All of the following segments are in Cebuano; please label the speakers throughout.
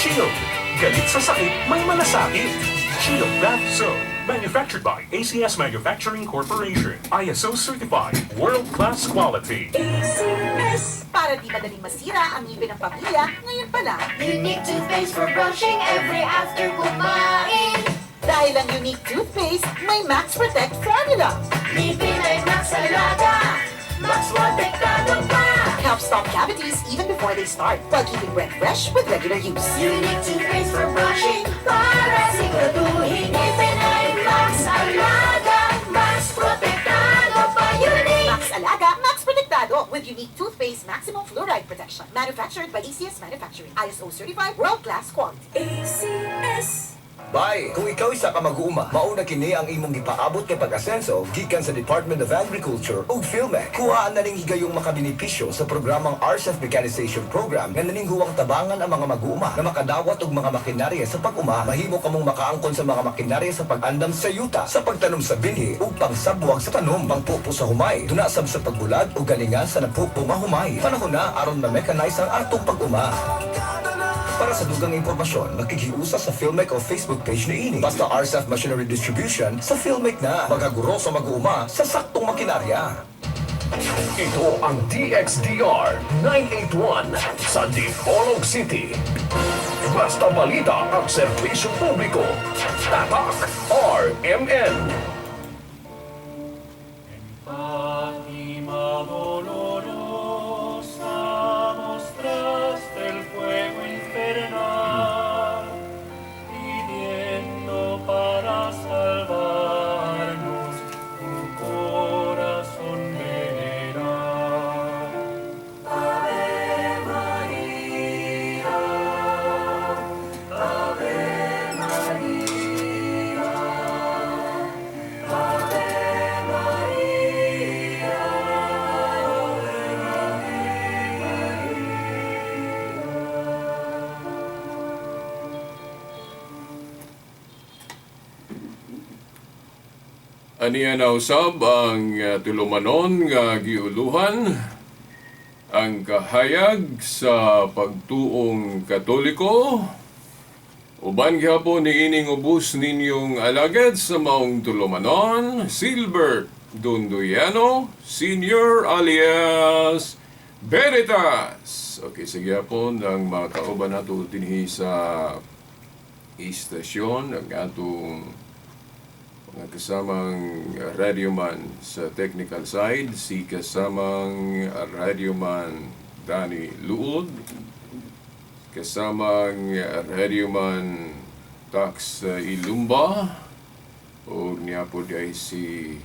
Speaker 1: Shield. Galit sa sakit, may malasakit. Shield Bath Soap. Manufactured by ACS Manufacturing Corporation. ISO certified. World-class quality.
Speaker 2: ACS. Para di madaling masira ang ngipin ng pamilya, ngayon pa lang.
Speaker 3: Unique toothpaste for brushing every after kumain.
Speaker 2: Dahil ang Unique toothpaste, may Max Protect formula.
Speaker 3: Ngipin ay Max Alaga, Max Protektado pa.
Speaker 2: Helps stop cavities even before they start, while keeping breath fresh with regular use.
Speaker 3: Unique toothpaste for brushing para siguraduhin ngipin ay Max Alaga, Max Protektado pa. Unique!
Speaker 2: Max Alaga, Max Protektado with Unique Toothpaste Maximum Fluoride Protection. Manufactured by ACS Manufacturing. ISO certified, world-class quality.
Speaker 4: ACS.
Speaker 5: Bay, kung ikaw isa ka mag-uuma, mauna kini ang imong gipaabot kay pag-asenso gikan sa Department of Agriculture ug PhilMech. Kuhaan na ning higayong makabenepisyo sa programang RCEF Mechanization Program nga naninghuwang tabangan ang mga mag-uuma na makadawat og mga makinarya sa pag-uma. Mahimo kamong makaangkon sa mga makinarya sa pag-andam sa yuta, sa pagtanom sa binhi ug pangsabwag sa tanom, pangpupo sa humay, dunasab sa pagbulad ug galingan sa napupo nga humay. Panahon na aron ma-mechanize ang atong pag-uma. Para sa dugang impormasyon, makikiusa sa PhilMech o Facebook page ni ini. Basta RSF Machinery Distribution sa PhilMech na. Magaguro sa mag-uuma sa saktong makinarya.
Speaker 6: Ito ang DXDR 981 sa Dipolog City. Basta balita at serbisyo publiko. Tatak RMN.
Speaker 7: Fátima dolorosa mostraste el fuego infernal, pidiendo para salvarnos tu corazón veneral. Ave María, Ave María, Ave María, Ave
Speaker 8: Aniya na usab ang tulumanon nga giuluhan ang kahayag sa pagtuong Katoliko. Uban gihapon niining ubos ninyong alagad sa maong tulumanon, Silbert Dunduyano, Senior alias Veritas. Okay, sige hapon ang mga kauban nato dinhi sa istasyon, ang atong mga kasamang radioman sa technical side, si kasamang radioman Danny Luod, kasamang radioman Tax Ilumba, o niya po di ay si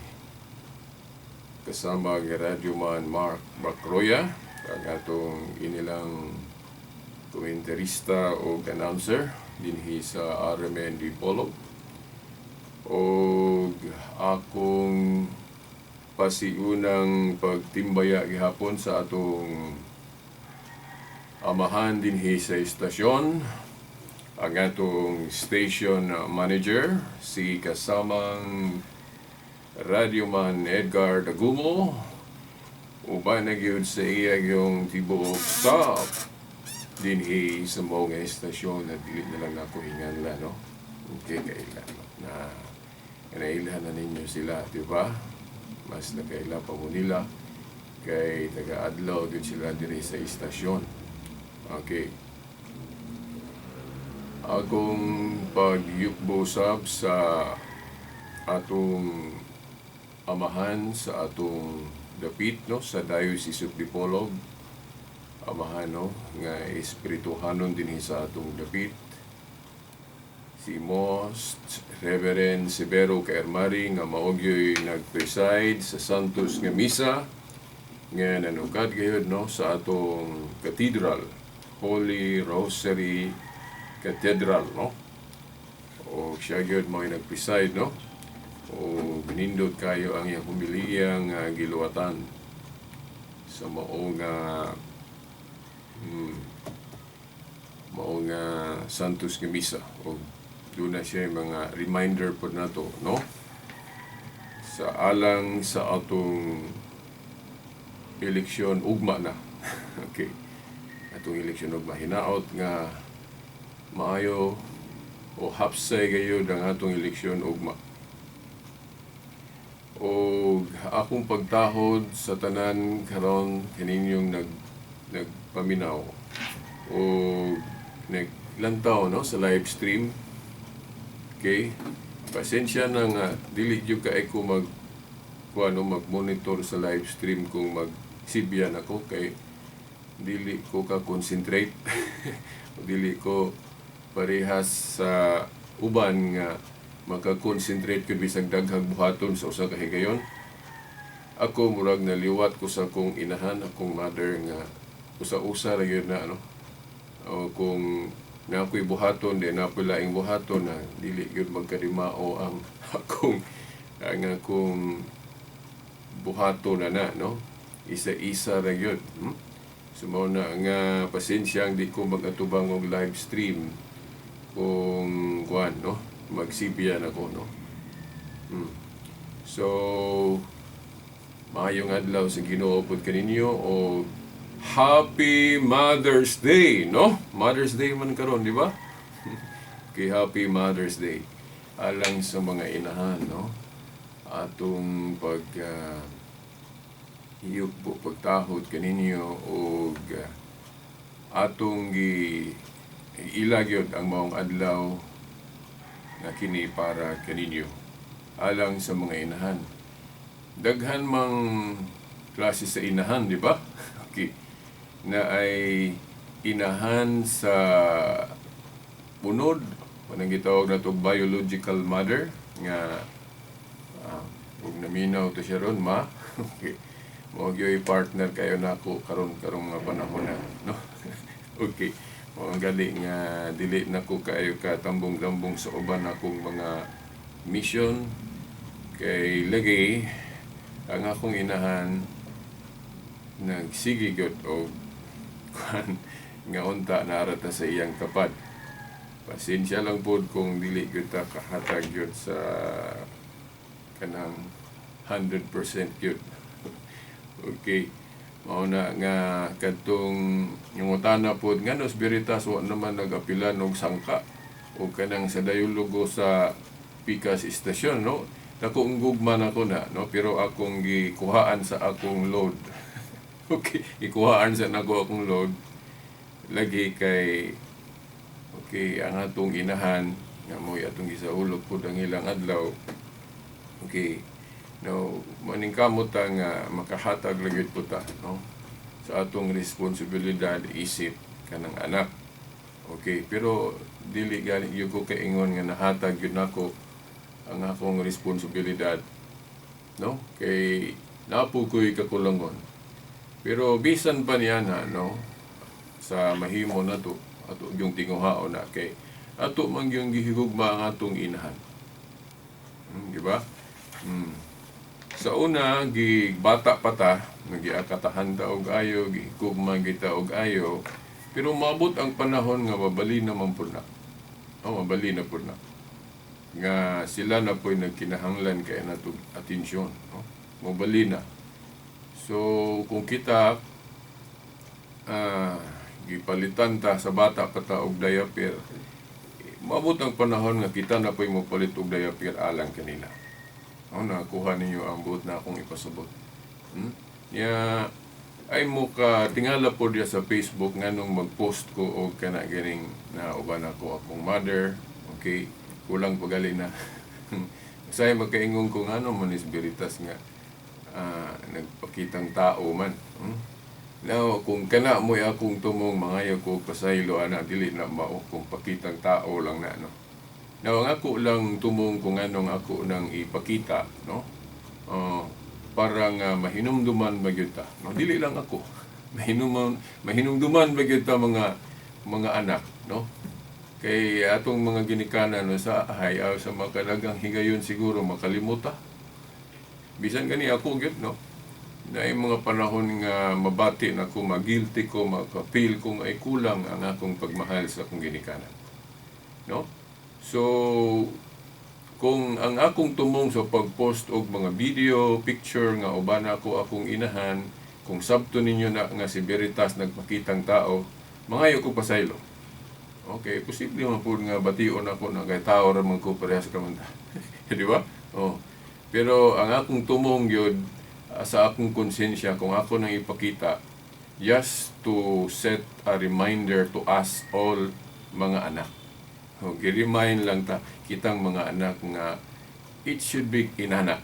Speaker 8: kasamang radioman Mark Macroya, ang atong inilang komentarista o announcer dinhi sa RMN Dipolog, og akong pasiunang pagtimbaya gihapon sa atong amahan dinhi sa istasyon, ang atong station manager, si kasamang radioman Edgar Dagumo, uban na gyud sa iya yung tibuok staff dinhi sa maong estasyon na dili na lang nako hinganla, no? Okay, kaila na nailhan na ninyo sila, di ba? Mas nakaila pa mo nila kay taga-adlaw gyud sila diri sa istasyon. Okay. Akong pagyukbo sab sa atong amahan sa atong dapit, no, sa Diocese of Dipolog, amahan, no, nga espirituhanon dinhi sa atong dapit, si Most Reverend Severo Kaermari nga mao gyoy nag-preside sa Santos nga Misa nga nanukad gayud, no, sa atong cathedral, Holy Rosary Cathedral, no, o siya gyud mao nag-preside, no, o binindot kayo ang iyang humiliya nga giluwatan sa mao nga Santos nga Misa. O doon na siya yung mga reminder po nato, no, sa alang sa atong eleksyon ugma na. Okay, atong eleksyon ugma, hinaot nga Maayo o hapsay gayud ang atong eleksyon ugma. O akong pagtahod sa tanan karon kaninyong nagpaminaw o naglantaw, no, sa live stream. Okay? Pasensya na nga dili gyud kay ko mag kuano, mag-monitor sa live stream kung magsibyan ako kay dili ko ka-concentrate. Dili ko parehas sa uban nga maka-concentrate ko bisag daghang buhaton sa usa ka higayon. Ako murag naliwat ko sa akong inahan, akong mother, nga usa-usa ra gyud na ano. O kung na ako'y buhaton, di na ako'y laing buhaton na dili gyud magkarimao ang akong buhaton na na, no? Isa-isa ra gyud. So mao na nga pasensya ang di ko mag-atubang og live stream kung kuan, no, magsibyan ako, no. So maayong adlaw sa Ginoo pud kaninyo o Happy Mother's Day, no? Mother's Day man karon, di ba? Okay, Happy Mother's Day. Alang sa mga inahan, no? Atong pag hiyugbo, pagtahod kaninyo og atong gi ilagyod ang maong adlaw nga kini para kaninyo, alang sa mga inahan. Daghan mang klase sa inahan, di ba? Okay. Na ay inahan sa punod, kanang gitawag nato biological mother nga ug naminaw to siya ron, ma. Okay. Mao gyud partner kayo nako karon, karong nga panahon na, no? Okay. Mao ang gali nga dili nako kaayo ka tambong-tambong sa uban akong mga mission kay lagi ang akong inahan nagsige gyud og kuan nga unta naa ra ta sa iyang tapad. Pasensya lang pod kung dili gyud ta kahatag gyud sa kanang 100% gyud. Okay. Mao na nga kadtong nangutana pod ngano Veritas wa naman nag-apilan og sangka o kanang sa dayologo sa Pikas istasyon, no? Dako ang gugma nako na, no, pero akong gikuhaan sa akong load. Okay, gikuhaan sa nako akong load lagi kay okay ang atong inahan nga mo'y atong gisaulog pud ang ilang adlaw. Okay. No, maningkamot ta nga makahatag lang gyud po ta, no, sa atong responsibilidad isip kanang anak. Okay, pero dili gani gyud ko kaingon nga nahatag gyud nako ang akong responsibilidad, no? Kay naa po ko'y kakulangon. Pero bisan pa niya na, no, sa mahimo na to, ato yung tinguhaon na kay ato man yung gihigugma ang atong inahan. Di ba? Sa una, gigbata pa ta, nagiakatahan ta og ayo, gihigugma kita og ayo, pero maabot ang panahon nga mabali naman po na. Oh, mabali na po na. Nga sila na po'y nagkinahanglan kay nato atensyon. No? Mabali na. So, kung kita gipalitan ta sa bata pa ta og diaper, maabot ang panahon nga kita na po'y mopalit og diaper alang kanila. Oh, nakuha ninyo ang buot na akong ipasabot. Ya, ay mo ka tingala po diya sa Facebook nganong mag-post ko og kana ganing na uban ako akong mother. Okay, kulang pagali na. Say magkaingon ko ngano man is Veritas nga nagpakitang tao man. Now, kung kana mo'y akong tumong, mangayo ko pasaylo ana, dili na mao kung pakitang tao lang na, no. Now, ang ako lang tumong kung anong ako nang ipakita, no? Para nga mahinumduman ba gyud ta, no? Dili lang ako. Mahinumduman ba gyud ta mga anak, no? Kay atong mga ginikanan, no, sa ahay sa makalagang higayon siguro makalimuta. Bisan gani ako gyud, no? Naay mga panahon nga mabati na ko, magilty ko, makapil ko nga ay kulang ang akong pagmahal sa akong ginikanan. No? So, kung ang akong tumong sa pag-post og mga video, picture nga uban ako akong inahan, kung sabto ninyo na nga si Veritas nagpakitang tao, mangayo ko pasaylo. Okay, posible man pud nga bation ako na kay tao ra man ko, parehas ka man ta. Di ba? Oh. Pero ang akong tumong gyud sa akong konsensya kung ako nang ipakita, just to set a reminder to us all, mga anak. Oh, gi-remind lang ta kitang mga anak nga it should be inana.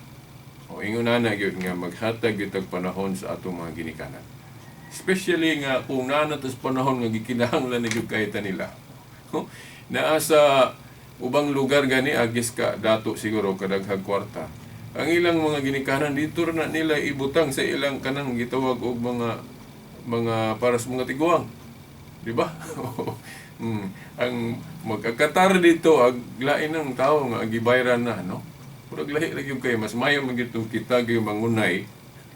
Speaker 8: O ingon ana gyud nga maghatag gyud tag panahon sa atong mga ginikanan. Especially nga kung naa na tas panahon nga gikinahanglan na gyud kay ta nila. Naa sa ubang lugar gani, agis ka dato siguro kadaghag kwarta. Ang ilang mga ginikanan dito ra na nila ibutang sa ilang kanang gitawag og mga para sa mga tiguang. Di ba? Ang magkakatar dito ag lain ng tao nga gibayran na, no? Murag lahi ra gyud kay mas mayo man gyud kita gyud mangunay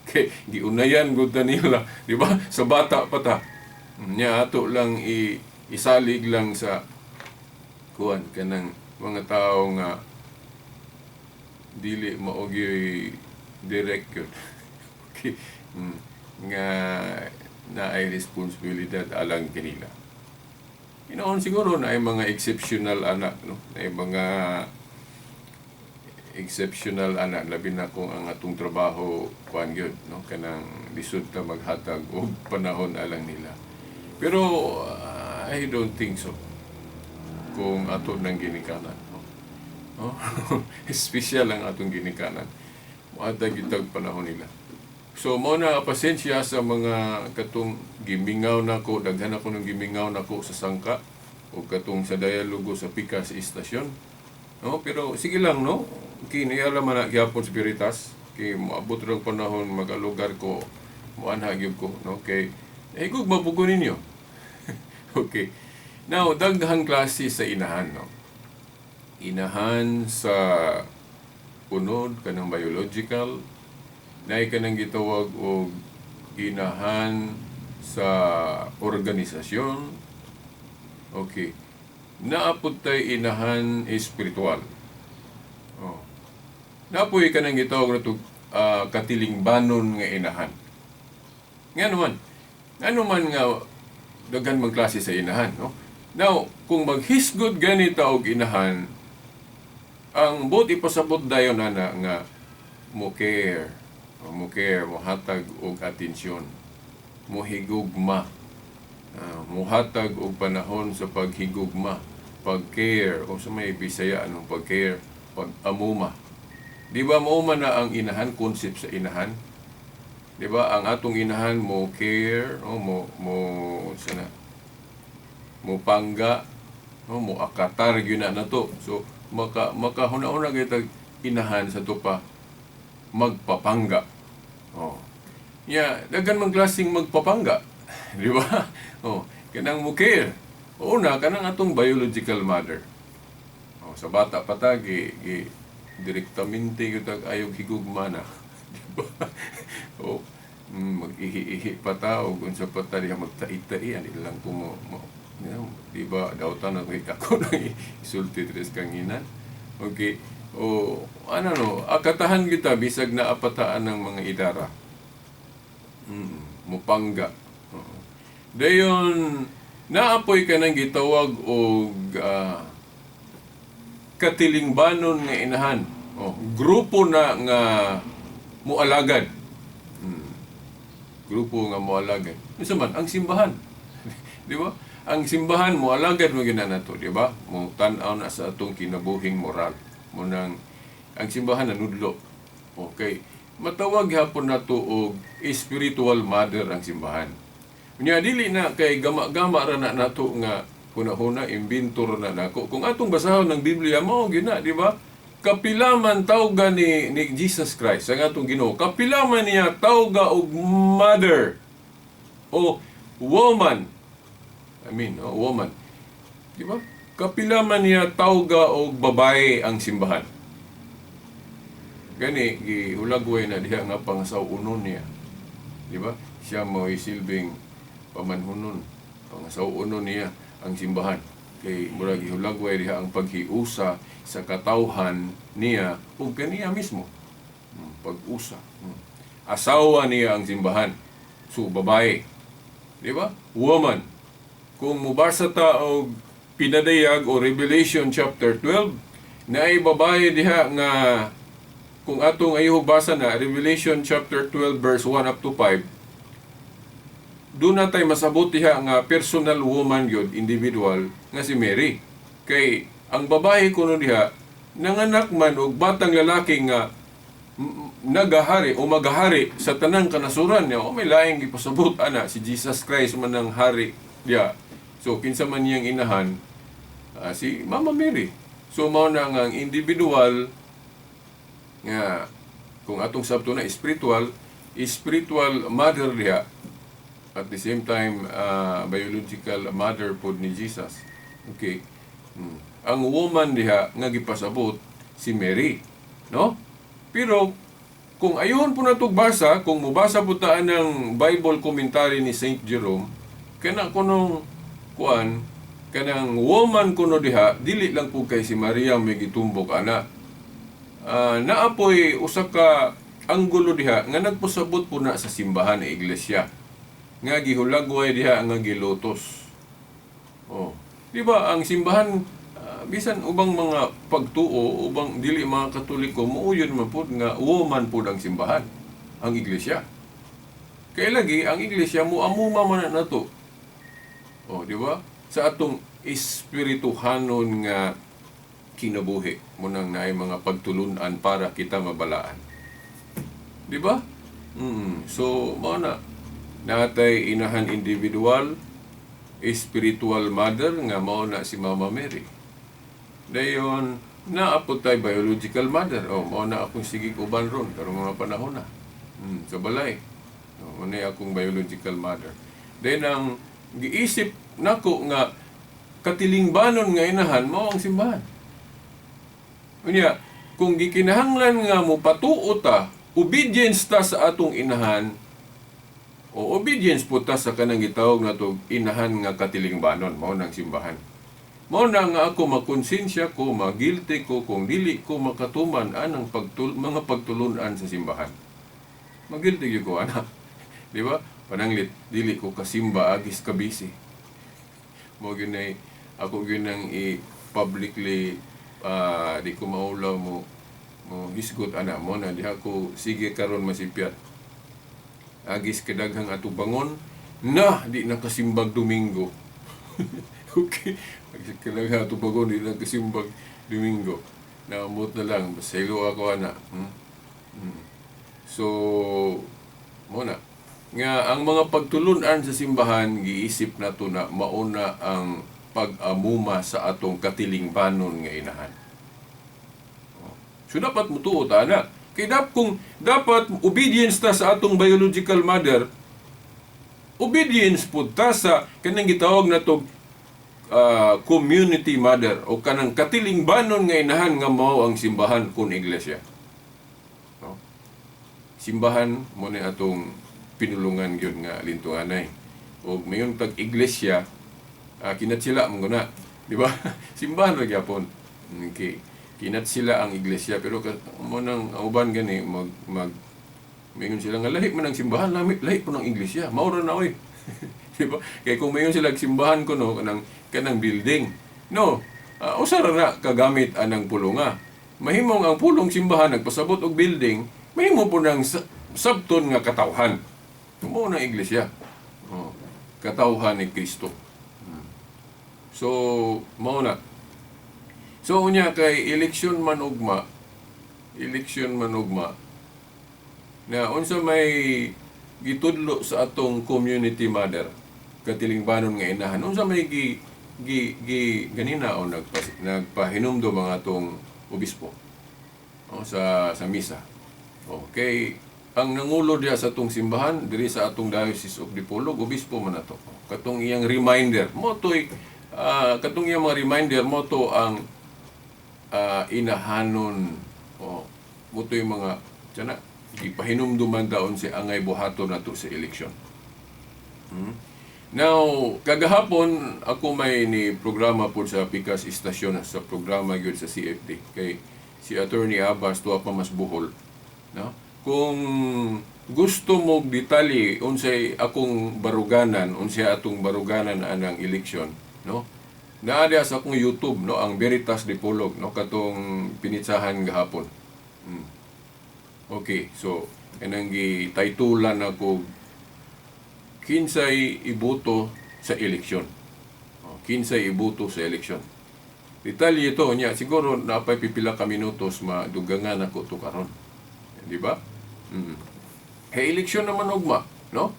Speaker 8: kay giunayan gud ta nila, di ba? Sa bata pa ta. Nya ato lang i isalig lang sa kuan kanang mga tao nga dili mao gyud direct yun. Okay. Nga naay responsibilidad alang kanila. Inoon siguro na ay mga exceptional anak, no? Na ay mga exceptional anak, labi na kung ang atong trabaho kuan gyud, no, kanang lisod ta maghatag og panahon alang nila. Pero I don't think so kung ato nang ginikanan, no? Oh, espesyal ang atong ginikanan, mohatag gyud tag panahon nila. So mao na, pasensya sa mga katong gimingaw nako, daghan ako ng gimingaw nako sa sangka o katong sa dialogo sa pikas istasyon. No, pero sige lang, no. Kini alam man na gyapon sa Veritas kay moabot ra ang panahon magalugar ko, moanha gyud ko, no, kay nahigugma pud ko ninyo. Okay. Now, daghang klase sa inahan, no. Inahan sa unod, kanang biological, naay kanang gitawag og inahan sa organisasyon. Okay. Naa pud tay inahan espiritual. Oh. Naa poy kanang gitawag na katilingbanon nga inahan. Nga naman, ano man nga daghan man klase sa inahan, no? Now, kung maghisgot ganita og inahan, ang buot ipasabot dayon ana nga mo care, o mo care, mo hatag og atensyon, mo higugma, muhatag og panahon sa paghigugma, pag-care, o sa may Bisaya anong pag-care, pag-amuma. Di ba mao man na ang inahan, concept sa inahan? Di ba ang atong inahan mo care, o mo mo sana mo pangga, no, mo akatar gyud na nato. So makahuna-huna gyud inahan sa tupa magpapangga. Oh. Ya, daghan man klaseng magpapangga. Di ba? Oh, kanang mo care. Una, kanang atong biological mother. Oh, sa bata pa ta gi, gi direktamente gyud tag ayog higugma na. Di ba? Oh, mag-ihi-ihi pa ta o unsa pa ta diha magtai-tai ani lang ko mo, di ba, dawtan ako ako nang isulti diri sa kanginan. Okay. O ano, no, akatahan kita bisag na apataan ng mga idara. Mupangga. Oo. Dayon naa poy kanang gitawag og katilingbanon nga inahan. Oh, grupo na nga mualagad. Grupo nga mualagad. Unsa man ang simbahan? Di ba? Ang simbahan mualagad mo gyud na nato, di ba? Mo tan-aw na sa atong kinabuhing moral. Mo nang ang simbahan nanudlo. Okay. Matawag gyapon nato og spiritual mother ang simbahan. Unya dili na kay gama-gama ra na nato nga huna-huna, imbento ra na nako. Kung atong basahon ng Biblia mao gyud na, di ba? Kapila man tawga ni Jesus Christ ang atong Ginoo. Kapila man niya tawga og mother o woman. I mean, oh, woman. Di ba? Kapila man niya tawga og babae ang simbahan. Gani gihulagway na diha nga pangasaw-unon niya. Di ba? Siya mo'y silbing pamanhunon. Pangasaw-unon niya ang simbahan. Kay murag gihulagway diha ang paghiusa sa katawhan niya ug kaniya mismo. Pag-usa. Asawa niya ang simbahan. So babae. Di ba? Woman. Kung mubasa ta og Pinadayag o Revelation chapter 12, naay babae diha nga kung atong ayuhog basa na Revelation chapter 12 verse 1 up to 5, doon na tayo masabot diha nga personal woman gyud, individual nga si Mary. Kay ang babae kuno diha nanganak man og batang lalaki nga nagahari o magahari sa tanang kanasuran niya. O may laing gipasabot ana, si Jesus Christ man ang hari diha. So kinsa man niyang inahan? Si Mama Mary. So mao na nga ang individual nga kung atong sabto na spiritual spiritual mother diha, at the same time biological mother pod ni Jesus. Okay. Ang woman diha nga gipasabot si Mary, no? Pero kung ayon po natog basa, kung mobasa po ta ng Bible commentary ni Saint Jerome, kana kunong kuan, kanang woman kuno diha, dili lang po kay si Maria may gitumbok ana. Naapoy usa ka anggulo diha nga nagpasabot po na sa simbahan ni iglesia nga gihulagway diha nga gilotos. Oh. Di ba ang simbahan, bisan ubang mga pagtuo, ubang dili mga Katoliko, muuyon man pud nga woman pud ang simbahan, ang iglesia. Kay lagi ang iglesia mo amuma man na nato. Oh, di ba? Sa atong espirituhanon nga kinabuhi mo nang naay mga pagtulunan para kita mabalaan. Di ba? So, mao na. Natay inahan individual, spiritual mother nga mao na si Mama Mary. Dayon, naapot tay biological mother. Oh, mao na akong sige uban ron karong mga panahon na. Sa balay. Oh, mao na akong biological mother. Then ang giisip nako nga katilingbanon nga inahan mao ang simbahan. Unya, kung gikinahanglan nga mo patuo ta, obedience ta sa atong inahan, o obedience po ta sa kanang gitawag nato inahan nga katilingbanon, mao nang simbahan. Mao na nga ako makonsensya ko, magilty ko kung dili ko makatuman anang mga pagtulunan sa simbahan. Magilty gyud ko ana. Di ba? Pananglit dili ko kasimba agis kabisi. Mo gyud nay ako gyud nang i-publicly di ko maulaw mo mo hisgot ana mo na diha ko sige karon masipyat. Agis kadaghang atubangon na di nakasimbag Domingo. Okay. Agis kadaghang atubangon di nakasimbag Domingo. Naamot na lang baselo ako ana. So mo na nga ang mga pagtulunan sa simbahan giisip nato na mauna ang pag-amuma sa atong katilingbanon nga inahan. So dapat mutuo ta na. Kay kung dapat obedience ta sa atong biological mother, obedience pud ta sa kanang gitawag natog community mother o kanang katilingbanon nga inahan nga mao ang simbahan kun iglesia. No? Simbahan mo ni atong pinulungan gyud nga lintunganay. Og mayon tag iglesia, kinat sila mo guna, di ba? Simbahan ra gyapon. Okay. Kinat sila ang iglesia pero mo nang uban gani mag mag mayon sila nga lahi man ang simbahan, lahi, lahi po ng iglesia. Mao ra na oy. Di ba? Kay kung mayon sila simbahan kuno kanang kanang building. No, usa ra na kagamit anang pulunga. Mahimong ang pulong simbahan nagpasabot og building, mahimo po ng sabton nga katawhan. Mao na iglesia. Oh, katawhan ni Kristo. So, mao na. So unya kay eleksyon man ugma, eleksyon man ugma. Na unsa may gitudlo sa atong community mother, katilingbanon nga inahan, unsa may gi gi, gi ganina o nagpahinumdom ang atong obispo, o, sa misa. Okay, ang nangulo diha sa atong simbahan diri sa atong Diocese of Dipolog, obispo man ato. Katong iyang reminder, mo to'y katong iyang mga reminder mo to ang inahanon o mo to'y mga tiyan gipahinumduman daon si angay buhaton nato sa eleksyon. Now, kagahapon ako may ni programa po sa Pikas Istasyon sa programa gyud sa CFD kay si Attorney Abbas tuwa pa mas buhol, no? Kung gusto mo detalye unsay akong baruganan, unsay atong baruganan anang eleksyon, no? Naa diha sa akong YouTube, no, ang Veritas Dipolog, no, katong pinitsahan gahapon. Okay, so kanang gi-titlean ako "Kinsay Iboto sa Eleksyon." Oh, kinsay iboto sa eleksyon. Detalye ito niya, siguro napay pipila ka minutos madugangan ako to karon. Di ba? Kay eleksyon naman ugma, no?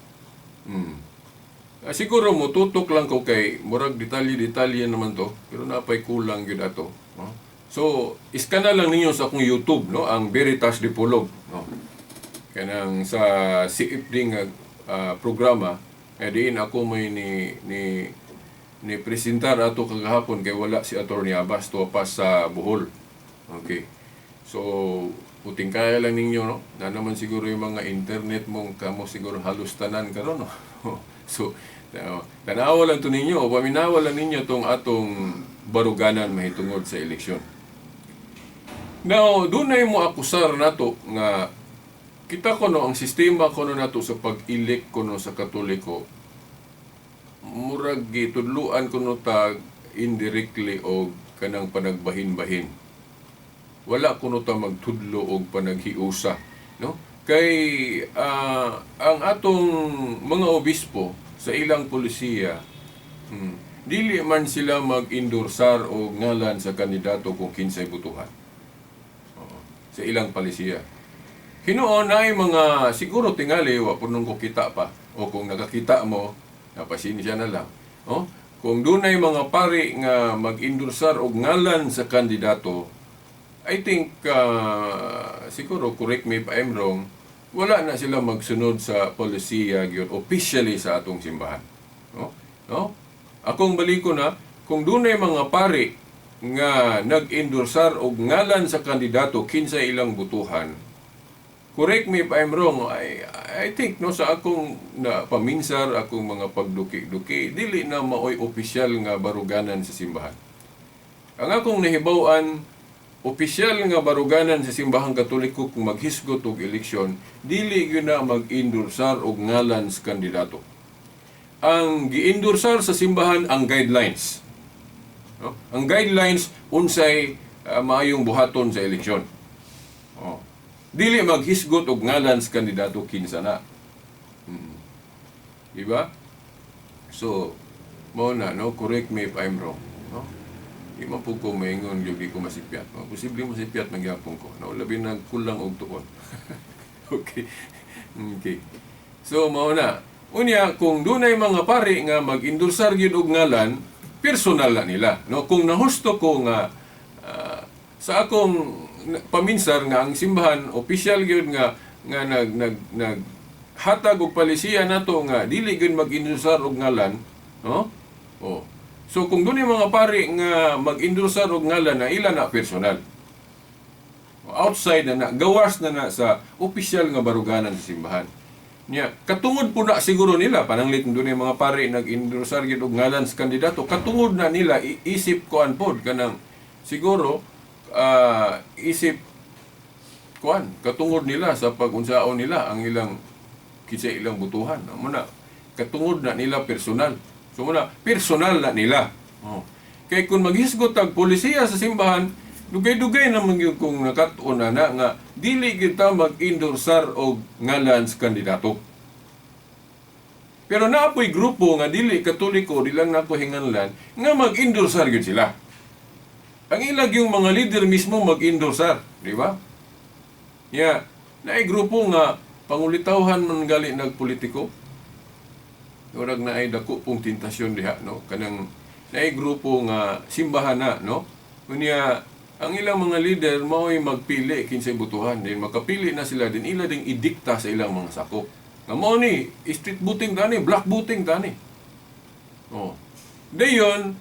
Speaker 8: Siguro mo tutok lang ko kay murag detalye-detalye naman to, pero napay kulang gyud ato, no? So, iskana lang ninyo sa akong YouTube, no, ang Veritas Dipolog, no. Kanang sa CFD nga programa, eh diin ako may ni ni ni presentar ato kagahapon kay wala si Attorney Abbas, tuwa pa sa Bohol. Okay. So, puting kaya lang ninyo, no? Na naman siguro yung mga internet mong kamo siguro halos tanan karon, no? So, tanawa lang to ninyo o paminawa lang ninyo tong atong baruganan mahitungod sa eleksyon. Now, dunay mo akusar nato nga kita kono ang sistema kono nato sa pag-elect kono sa Katoliko, murag gitudluan kuno ta indirectly og kanang panagbahin-bahin. Wala kuno ta magtudlo og panaghiusa, no? Kay ang atong mga obispo sa ilang polisiya, dili man sila mag-endorsar og ngalan sa kandidato kung kinsay butuhan. Oo, sa ilang polisiya. Hinuon ay mga siguro tingali wa punong ko kita pa, o kung nakakita mo, napasensya na lang. Oh, kung dunay mga pari nga mag-endorsar og ngalan sa kandidato, I think siguro, correct me if I'm wrong, wala na sila magsunod sa polisiya gyud officially sa atong simbahan. No? No? Akong baliko na, kung dunay mga pari nga nag-endorsar og ngalan sa kandidato kinsa ilang butuhan, correct me if I'm wrong, I think, no, sa akong na paminsar, akong mga pagduki-duki, dili na maoy opisyal nga baruganan sa simbahan. Ang akong nahibaw-an, opisyal nga baruganan sa Simbahang Katoliko kung maghisgot og eleksyon, dili gyud na mag-endorsar og ngalan sa kandidato. Ang gi-endorsar sa simbahan ang guidelines. No? Ang guidelines unsay maayong buhaton sa eleksyon. Oh. Dili maghisgot og ngalan sa kandidato kinsa na. Di ba? So, mao na, no, correct me if I'm wrong, no? Di man po ko maingon gyud ko masipyat. No? Posible masipyat magyapon ko. No, labi na kulang og tuon. Okay. So mao na. Unya kung dunay mga pari nga mag-endorsar gyud og ngalan, personal na nila, no? Kung nahusto ko nga sa akong paminsar nga ang simbahan opisyal gyud nga nga nag nag nag hatag og palisiya nato nga dili gyud mag-endorsar og ngalan, no? Oh. So kung dunay mga pari nga mag-endorsar og ngalan na ila na personal. Outside na na, gawas na na sa opisyal nga baruganan sa simbahan. Nya, katungod po na siguro nila, pananglit dunay mga pari nag-endorsar gyud og ngalan sa kandidato, katungod na nila isip kuan pod kanang siguro isip kuan katungod nila sa pagunsaon nila ang ilang kinsa ilang butuhan. Mao na katungod na nila personal. So mao na personal na nila. Oh. Kay kung maghisgot ang polisiya sa simbahan, dugay-dugay naman gyud kung nakat-on na na nga dili kita mag-endorsar og ngalan sa kandidato. Pero naapoy grupo nga dili Katoliko, di lang nako hinganlan, nga mag-endorsar gyud sila. Ang ilag yung mga leader mismo mag-endorsar, di ba? Ya, naay grupo nga pangulitawhan man gali nagpolitiko. Murag naay dako pong tentasyon diha, no? Kanang naay grupo nga simbahan na, no? Unya ang ilang mga leader mao'y magpili kinsay butuhan, din makapili na sila, din ila ding idikta sa ilang mga sakop. Nga mao ni street voting tani, block voting tani. Oh. Dayon,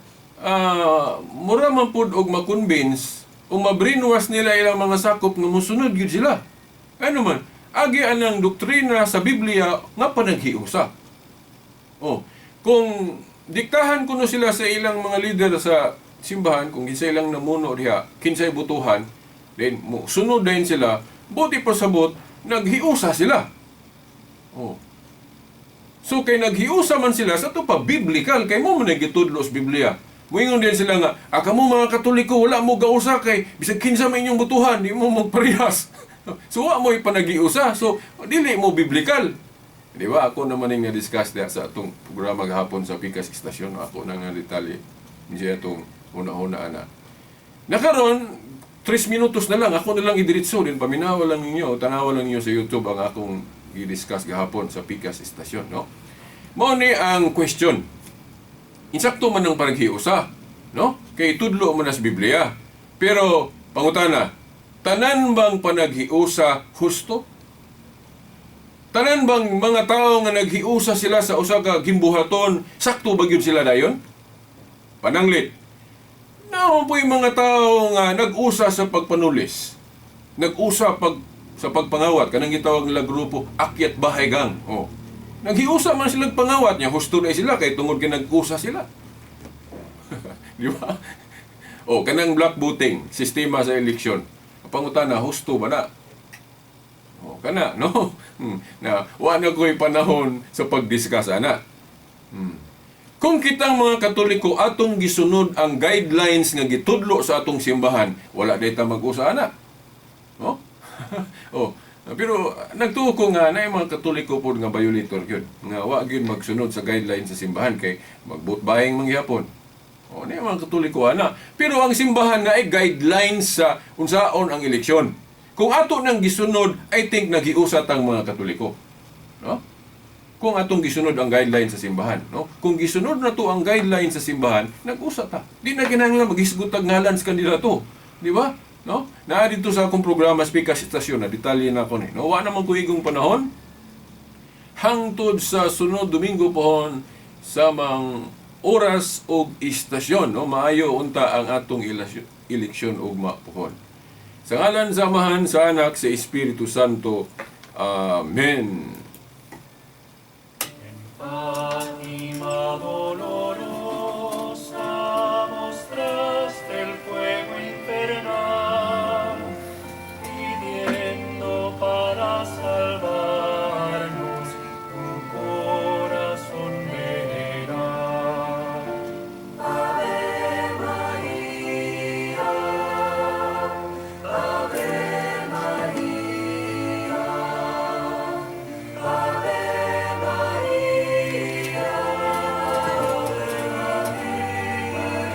Speaker 8: mura man pud og ma-convince o ma-brainwash nila ilang mga sakop nga mosunod gyud sila. Ano man, agi anang doktrina sa Biblia nga panaghiusa. Oh, kung diktahan kuno sila sa ilang mga leader sa simbahan, kung kinsa ilang namuno diha, kinsay butuhan, then mo sunod din sila, buti pasabot, naghiusa sila. Oh. So kay naghiusa man sila sa to pa biblical kay mo man gitudlo sa Biblia. Muingon din sila nga, ah, kamo mga Katoliko, wala mo gausa kay bisag kinsa man inyong butuhan, di mo magparehas. So wa mo ipanagiusa. So dili mo biblical. Di ba? Ako naman yung na-discuss diha sa atong programa gahapon sa Pikas Istasyon. Ako na nga detalye. Hindi atong una-una ana. Nakaron, 3 minutos na lang, ako na lang idiretso din, paminawa lang ninyo, tanawa lang ninyo sa YouTube ang akong i-discuss gahapon sa Pikas Istasyon, no? Mao ni ang question. Insakto man ang panaghiusa, no? Kay tudlo man na sa Biblia. Pero, pangutana, tanan bang panaghiusa husto? Tanan bang mga tao nga naghiusa sila sa usa ka gimbuhaton, sakto ba gyud sila dayon? Pananglit, naman po yung mga tao nga nag-usa sa pagpanulis. Nag-usa sa pagpangawat kanang gitawag nila grupo Akyat Bahay Gang. Oh. Naghiusa man sila pangawat niya, husto na sila kay tungod kay nag-usa sila. Di ba? Oh, kanang block voting, sistema sa eleksyon. Pangutana, husto ba na? Oh, kana, no? Na wa na ko'y panahon sa pag-discuss ana. Kung kitang mga Katoliko atong gisunod ang guidelines nga gitudlo sa atong simbahan, wala day ta mag-usa ana. No? Oh, pero nagtuo ko nga na mga Katoliko pod nga violator gyud, nga wa gyud magsunod sa guidelines sa simbahan kay mag-vote buying man gihapon. Oh, na mga Katoliko ana. Pero ang simbahan na ay guidelines sa unsaon ang eleksyon. Kung ato nang gisunod, I think nagiusa tang mga Katoliko. No? Kung atong gisunod ang guideline sa simbahan, no? Kung gisunod na to ang guideline sa simbahan, nag-usa ta. Di na kinahanglan maghisgot tag ngalan sa kandidato. Di ba? No? Naa dito sa akong programa Speaker Istasyon na detalye na ako ni. No, wa naman ko igong panahon. Hangtod sa sunod Domingo pohon sa mang oras og istasyon, no? Maayo unta ang atong eleksyon ugma pohon. Sa ngalan sa Amahan, sa Anak, sa Espiritu Santo. Amen.
Speaker 7: Fátima dolorosa mostraste el fuego infernal, pidiendo para salvarnos un corazón veneral.
Speaker 3: Ave Maria, Ave Maria, Ave Maria, Ave Maria.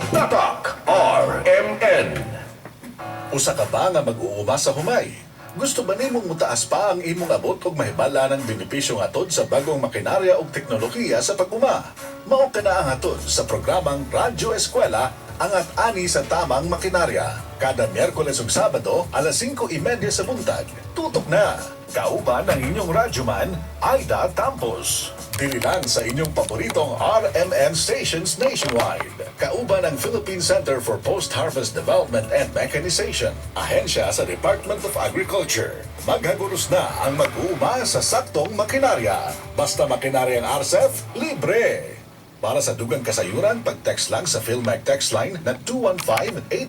Speaker 6: Tatak RMN.
Speaker 9: Usa ka ba nga mag-uuma sa humay? Gusto ba nimong mutaas pa ang imong abot ug mahibala ng benepisyo ngatod sa bagong makinarya ug teknolohiya sa pag-uma? Mao kana ang hatod sa programang Radyo Eskwela, Angat Ani sa Tamang Makinarya. Kada Miyerkules ug Sabado, alas 5:30 sa buntag. Tutok na! Kauban ang inyong radyoman, Aida Tampos. Dili lang sa inyong paboritong RMN stations nationwide. Kauban ang Philippine Center for Post-Harvest Development and Mechanization, ahensya sa Department of Agriculture. Maghaguros na ang mag-uuma sa saktong makinarya. Basta makinarya ang RCEF, libre! Para sa dugang kasayuran, pag-text lang sa PhilMech text line na 215